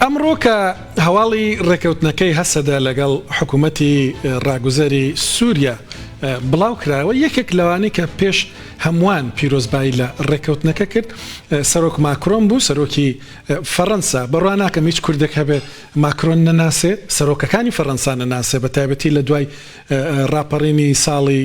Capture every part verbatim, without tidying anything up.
ئەمڕۆ کە هەواڵی ڕێکەوتنەکەی هەسەدە لەگەڵ حکوومەتی ڕاگوزەری سووریا بڵاو کراوە، یەکێک لەوانەی کە پێش هەمووان پیرۆزبایی لە ڕێکەوتنەکە کرد، سەرۆک ماکرۆن بوو، سەرۆکی فەڕەنسا. بڕوا ناکەم هیچ کوردێک هەبێ ماکرۆن نەناسێ، سەرۆکەکانی فەڕەنسا نەناسێ، بە تایبەتی لە دوای ڕاپەڕینی ساڵی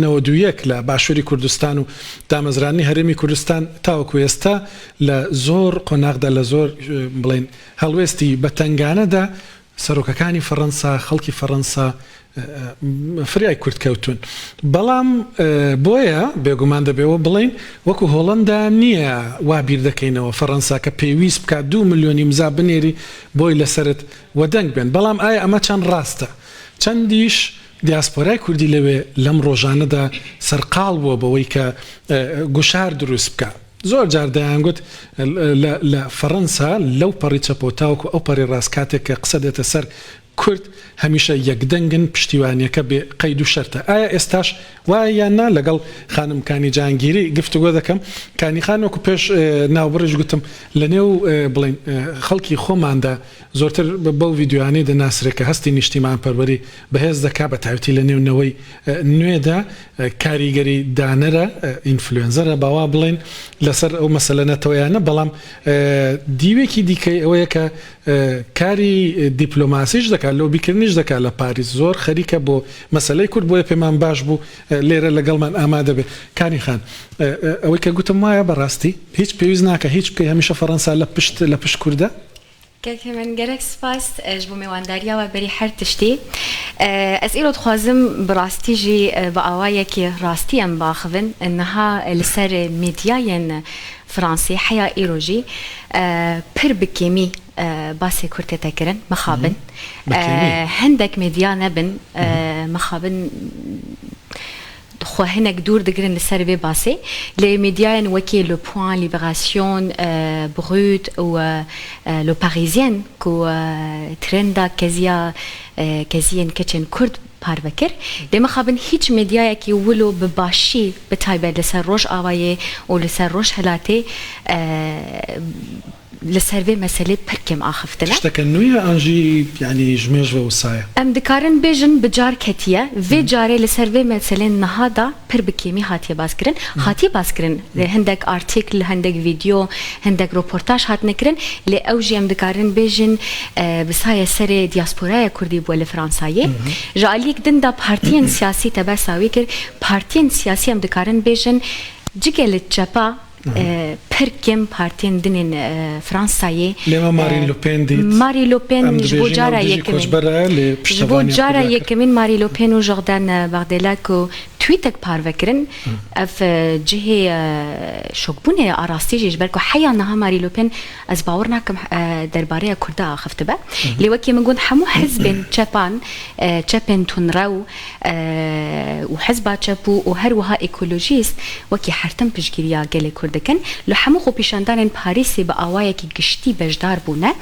نەوەد و یەک لە باشووری کوردستان و دامەزرانی هەرێمی کوردستان تاوەکو ئێستا لە زۆر قۆناغدا، لە زۆر، بڵێن، هەڵوێستی بەتەنگانەدا سەرۆکەکانی فەڕەنسا، خەڵکی فەڕەنسا فریای کورد کەوتون. بەڵام بۆیە بێگومان دەبێەوە بڵین وەکو هۆڵندا نییە وا بیر دەکەینەوە فەڕەنسا کە پێویست بکات دوو ملیۆنی مزا بنێری بۆی لەسرت وە دەنگ بێن. بەڵام ئایا ئەمە چەند ڕاستە؟ چەندیش دیاسپۆرای کوردی لەوێ لەم ڕۆژانەدا سەرقاڵ بووە بەوەی کە گوشار دروست بکە. زۆر جار دەیانگوت لە فەڕەنسا لەو پەڕی چەپۆتاوەکو ئەو پەڕی ڕاست کاتێک کە قسە دێتە سەر کورد هەمیشە یەکدەنگن، پشتیوانیەکە بێ قەید و شەرتە. ئایا ئێستاش وایە یان نا؟ لەگەڵ خانم کانی جانگیری گفتوگۆ دەکەم. کانی خان، وەکو پێش ناوبڕیش گوتم، لە نێو بڵین خەڵکی خۆماندا زۆرتر بەو ڤیدیۆیانەی دەناسرێ کە هەستی نیشتیمان پەروەری بەهێز دەکا، بە تایبەتی لە نێو نەوەی نوێدا کاریگەری دانەرە، ئینفلوێنزەرە باوا بڵێن لەسەر ئەو مەسەلە نەتەوەیانە. بەڵام دیوێکی دیکەی ئەوەیە کە کاری دیپلۆماسیش دەکات، لۆبیکردنیش دەکات لە پاریس، زۆر خەریکە بۆ مەسەلەی کورد، بۆیە پێمان باش بوو لێرە لەگەڵمان ئامادە بێ. کانی خان، ئەوەی کە گوتم وایە بەڕاستی هیچ پێویست ناکە هیچ بکەی، هەمیشە فەڕەنسا لە پشت، لە پشت کوردە. Kek Hemen, gelek spas ji bo mêwandariya we berî her tiştî. Ez îro dixwazim bi rastî jî bi awayekî rastî em biaxivin. Niha li ser medyayên Fransî heya îro jî pir bi kêmî basê Kurd tête kirin, mixabin. Hindek medya nebin, mixabin xwe hinek dûr digirin li ser vê basê. Lê medyayên wekî Le Point, Libération, Brut û Le Parisien ku trenda keziya, keziyên keçên Kurd parve kir. Lê mixabin hîç medyayekî wilo bi başî, bi taybet li ser Rojavayê û li ser Rojhilatê, li ser vê meselê pir kêm axiftine. Tişteke nû ye an jî, yanî, ji mêj ve wisa ye? Em dikarin bêjin bi car ketiye. Vê carê li ser vê meselê niha da pir bi kêmî hatiye baskirin. Hatiye baskirin. Hindek artîkl, hindek vîdeo, hindek roportaj hatine kirin. Lê ew jî em dikarin bêjin, e, bi saya serê diasporaya Kurdî bûye li Fransayê. Ji aliyek din de partiyên siyasî te behsa wî kir. Partiyên siyasî em dikarin bêjin, cike li çepa, e, pir kêm partiyên din ên, e, Fransayê. Lê me Marine Le Pen dît. Marine Le Pen ji bo cara yekemîn. Ji bo cara yekemîn Marine Le Pen û Jordan, e, Bardella ku tweetek parve kirin. Ev, e, cihê, e, şokbûnê a rastî jî, ji ber ku heya niha Marine Le Pen, ez bawer nakim, e, derbareya Kurda axiftibe. Lê wekî min got, hemû hizbên çepan, e, çepên tunrew, e, û hizba çep û, û her wiha ekolojîst wekî her tim piştgiriya gelê Kurd dikin. Li hemû xwepîşandanên Parîsê bi awayekî giştî beşdar bûne,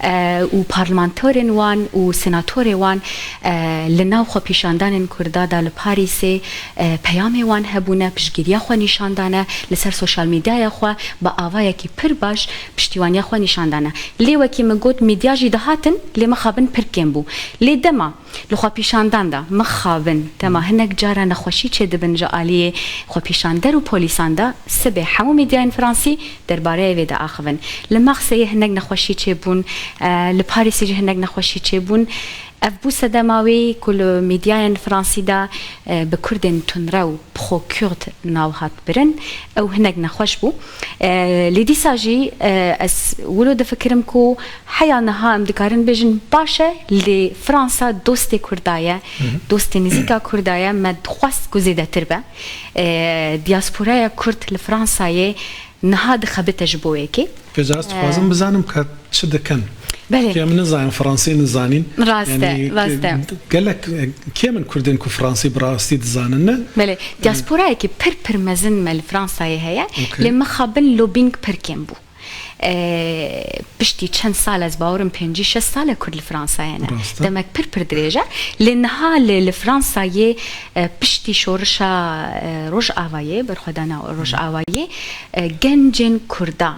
e, û parlamenterên wan û senatorê wan, e, li nav xwepîşandanên Kurda de li Parîsê, e, peyamê wan hebûne, piştgiriya xwe nîşan dane, li ser sosyal medyaya xwe bi awayekî pir baş piştîwaniya xwe nîşan dane. Lê wekî min got, medya jî dihatin, lê mixabin pir kêm bû. Lê dema li xwepîşandan de mixabin, dema hinek cara nexweşî çêdibin ji aliyê xwepîşander û polîsan de, sibê hemû medyayên fransî derbareyê vê diaxivin. Li Marseillê hinek nexweşî çêbûn, e, li Parîsê jî hinek nexweşî çêbûn. Ev bû sedema wê ku li medyayên fransî de, e, bi Kurdên tunrew, pro-Kurd, nav hat birin. Ew hinek nexweş bû. E, lê dîsa jî, e, ez wilo difikirim ku heya niha em dikarin bêjin baş e, lê Fransa dostê Kurda ye, dostê nizîka Kurda ye, me dixwest ku zêdetir be. E, diasporaya Kurd li Fransayê niha dixebite ji bo yekê. Pêca ez dixwazim bizanim ka çi dikin. Belê. Kê em nizanin, Fransî nizanîn. Rast e, rast e. Gelek, e, kêm in Kurdên ku Fransî bi rastî dizanin, ne? Belê. Diasporayekî pir pir mezin me li Fransayê heye. Lê mixabin lobbying pir kêm bû. E, piştî çend sal, ez bawerim pêncî şeş sal e Kurd li Fransayê ne. Demek pir pir dirêj e. Lê niha li, li Fransayê, e, piştî şorişa, e, Rojavayê, berxwedana Rojavayê, e, gencên Kurda,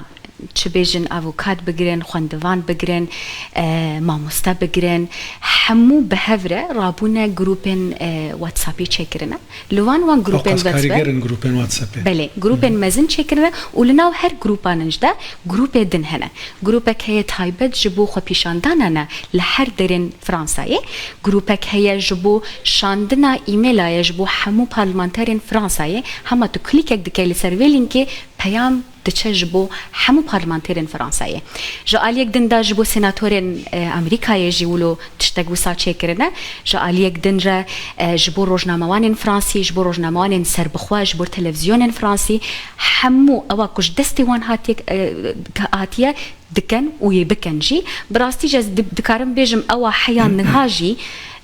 çi bêjin, avokat bigirin, xwendivan bigirin, e, mamoste bigirin, hemû bi hev re rabûne grûpên, e, WhatsAppî çêkirine. Li wan wan grûpên Ewqas WhatsApp, karigerin grûpên WhatsAppê. Belê, grûpên mezin çêkirine û li nav her grûpanin ji de grûpê din hene. Grûpek heye taybet ji bo xwepîşandana ne li her derên Fransayê. Grûpek heye ji bo şandina e-maila ye ji bo hemû parlamenterên Fransayê. Hema tu klîkek dikey li ser vê lînkê, peyam diçe ji bo hemû parlamenterên Fransayê. Ji aliyek din de ji bo senatorên, e, Amerîkayê jî wilo tiştek wisa çêkirine. Ji aliyek din re, e, ji bo rojnamewanên Fransî, ji bo rojnamewanên serbixwe, ji bo televîzyonên Fransî, hemû ewa ku ji destê wan hatiye, e, hatiye, dikin û yê bikin jî. Bi rastî jî ez di-, dikarim bêjim ewa heya niha jî,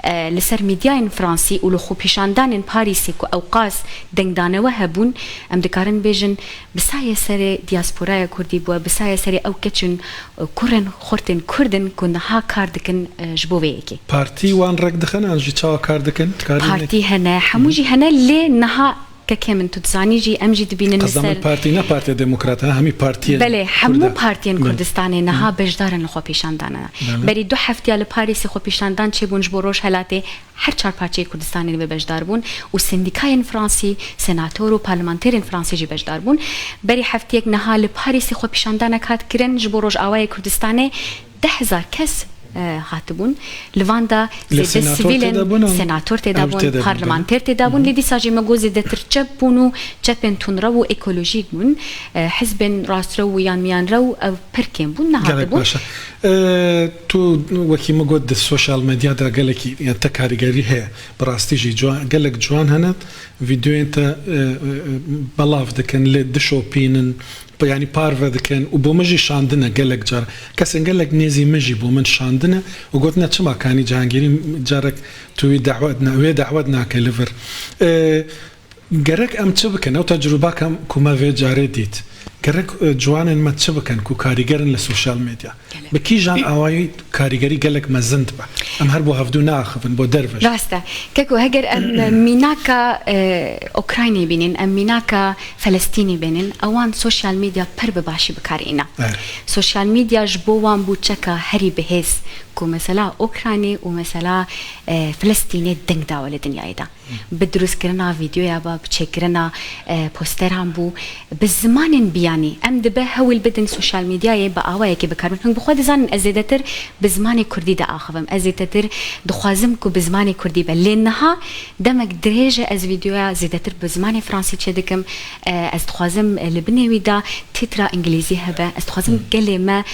e, li ser mîdyayên Fransî û li xwepîşandanên Parîsê ku ewqas dengdanewe hebûn, em dikarin bêjin bi sayê serê diasporaya Kurdî bû, bi sayê serê ew keç in, e, kurên xurt ên Kurd in ku niha kar dikin, e, ji bo vê yekê. Partî wan rek dixin an jî çawa kar dikin? Dikarî ne- Partî hene, hemû jî hene, lê niha kekê min, tu dizanî jî, em jî dibînin li Qezdamê ser partî ne Partiya Demokrat, ha, hemî partiyên Belê, hemû Kurda. partiyên Belê. Kurdistanê niha beşdar in li xwepîşandana. Belê. Berî du heftiya li Parîsê xwepîşandan çêbûn ji bo Rojhelatê, her çar parçeyê Kurdistanê li vê beşdar bûn û sendîkayên Fransî, senator û parlamenterên Fransî jî beşdar bûn. Berî heftiyek niha li Parîsê xwepîşandanek hat kirin ji bo Rojawayê Kurdistanê, deh hezar kes, e, hatibûn. Li van de Lê zêde senator sivîl in, tê de bûn, an? senator tê de Ew bûn, tê de bûn, parlamenter tê de bûn. Hı hı. Lê dîsa jî me got zêdetir çep bûn û çepên tundrew û ekolojîk bûn. E, hizbên rastrew û yan miyanrew ew pir kêm bûn, Gelek nehatibûn. baş e. E, tu wekî min got di sosyal medya de gelekî, yani te karîgerî heye. Bi rastî jî ciwan, gelek ciwan hene, vîdeoyên te, e, e, e, belav dikin, lê dişopînin, yanî parve dikin û bo min jî şandine gelek car. Kesên gelek nêzî min jî bo min şandine û gotine, çima kanî Cihangîrî carek tu wî dawet ne, wê dawet nake li vir. E, gerek em çi bikin? Ew tecrûba ke em, ku me vê carê dît. Gerek, e, ciwanên me çi bikin ku karîger in li sosyal medya? Gelek. Bi kîjan awayî karîgerî gelek mezin dibe? Em her bo hevdû neaxivin, bo derve jî. Rast e. Keko, heger em mînaka, e, Ukraynê bînin, em mînaka Felestînê bînin, ewan sosyal medya pir bi başî bi kar îna. Evet. Sosyal medya ji bo wan bû çeka herî bihêz ku mesela Ukraynê û mesela, e, Felestînê deng dawe li dinyayê de. Bi dirustkirina vîdeoya ba, bi çêkirina, e, posteran bû, bi zimanên biyanî. Em dibe hewil bidin sosyal medyayê bi awayekê bikarbin. Hûn bi xwe dizanin ez zêdetir bi zimanê kurdî diaxivim. Ez zêdetir dixwazim ku bi zimanê kurdî be. Lê niha demek dirêj e ez vîdeoya zêdetir bi zimanê fransî çêdikim. E, ez dixwazim, e, li binê wî de tîtra îngilîzî hebe. Ez dixwazim gelê me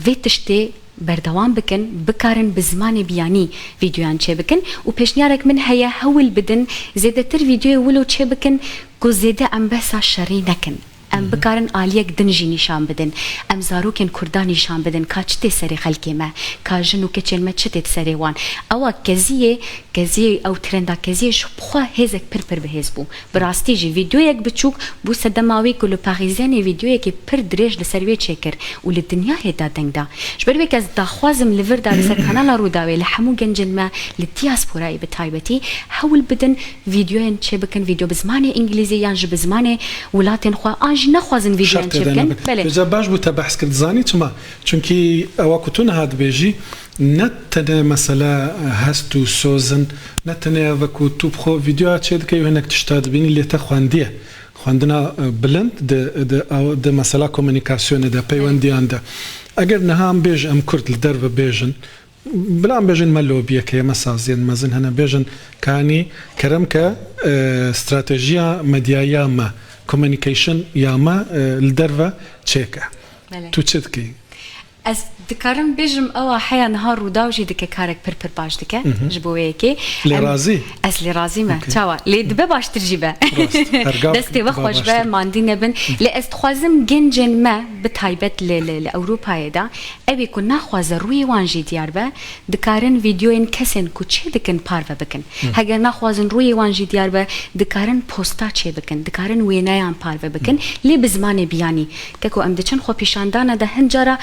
vê tiştê berdewam bikin, bikarin bi zimanê biyanî vîdeoyan çêbikin û pêşniyarek min heye, hewil bidin zêdetir vîdeoyê wilo çêbikin ku zêde em behsa şerî nekin. Em Hı hı. bikarin aliyek din jî nîşan bidin. Em zarokên Kurdan nîşan bidin ka çi tê serê xelkê me, ka jin û keçên me çi tê serê wan. Ewa keziyê, keziyê ew trenda keziyê ji xwe hêzek pir pir bihêz bû. Bi rastî jî vîdeoyek biçûk bû sedema wî ku li Parîzyenê vîdeoyekê pir dirêj li ser wê çêkir û li dinyayê da deng da. Ji ber wê ke ez daxwazim li vir da li ser kanala Rûdawê li hemû gencên me li diasporayê bi taybetî hewl bidin vîdeoyên çêbikin, vîdeo bi zimanê îngilîzî yan jî bi zimanê welatên xwe an jî nexwazin vîdeoyan Şert tê de çêbikin. nebin. Belê. Vêca baş bû te behs kir, dizanî çima? Çunkî ewa ku tu niha dibêjî, ne tenê mesela hest û soz in, ne tenê ev ku tu bi xwe vîdeoya çêdikey û hinek tişta dibînî, lê te xwendiye. Xwendina, e, bilind di, di, ew, di mesela komunîkasyonê de, peywendiyan de. Eger niha em bêjin, em Kurd li derve bêjin, bila em bêjin me lobiyek heye, me saziyên mezin hene, bêjin kanî kerem ke, e, stratejiya medyayiya me, communication ya me, e, li derve çêke. Belê. Tu çi dikî? Ez dikarim bêjim, ewa heya niha Rûdaw jî dike karek pir pir baş dike Mhm. ji bo wê yekê. Lê Em, razî? Ez lê razî me. Okey. Çawa? Lê dibe baştir jî be. Rast. Her gav Destê we dibe xweş be, baştir. mandî nebin. Lê ez dixwazim gencên me, bi taybet li, li, li Ewropayê de, ew ê ku naxwaze rûyê wan jî diyar be, dikarin vîdeoyên kesên ku çê dikin parve bikin. Hı. Heger naxwazin rûyê wan jî diyar be, dikarin posta çê bikin, dikarin wêneyan parve bikin. Hı. Lê bi zimanê biyanî. Keko em diçin xwepîşandana de hin cara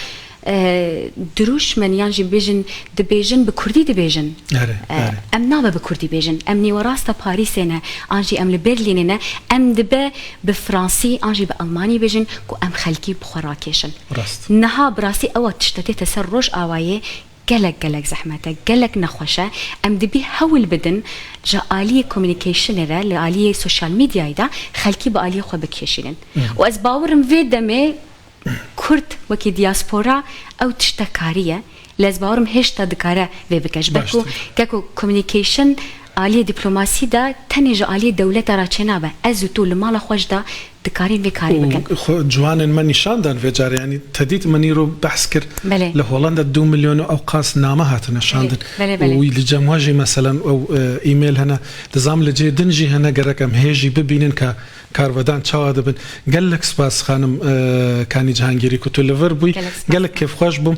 E, dirûşmen yan jî bêjin, dibêjin, bi kurdî dibêjin. Erê, E, erê. Em nabe bi kurdî bêjin. Em nêwerast a Parîsê ne, an jî em li Berlînê ne. Em dibe bi fransî an jî bi almanî bêjin ku em xelkî bi xwe rakêşin. Rast. Niha bi rastî ew tişte tête ser Rojavayê gelek, gelek zehmet e, gelek nexweş e. Em dibî hewl bidin ji aliyê communicationê re, li aliyê social mediayê de xelkî bi aliyê xwe bikêşînin. Hı. Û ez bawerim vê demê Kurd wekî diaspora ew tişte kariye. Lê ez bawerim hêşta dikare vê bike. Ji ber ku, Baştir. Keko communication aliyê diplomasî de tenê ji aliyê dewleta re çênabe. Ez û tu li mala xwe jî de dikarîn vê karî bikin. Û xwe ciwanên me nîşan dan vê carê. Yanî te dît me nîro behs kir. Belê. Li Holanda du milyon û ewqas name hatine şandin. Belê, belê, belê. Û li cem we jî meselen ew, e, e-mail hene. Dizam li cê din jî hene, gerek em hê jî bibînin ka karvedan çawa dibin. Gelek spas xanim, e, Kanî Cihangîrî ku tu li vir bûyî. Gelek spas. Gelek kêfxweş bûm.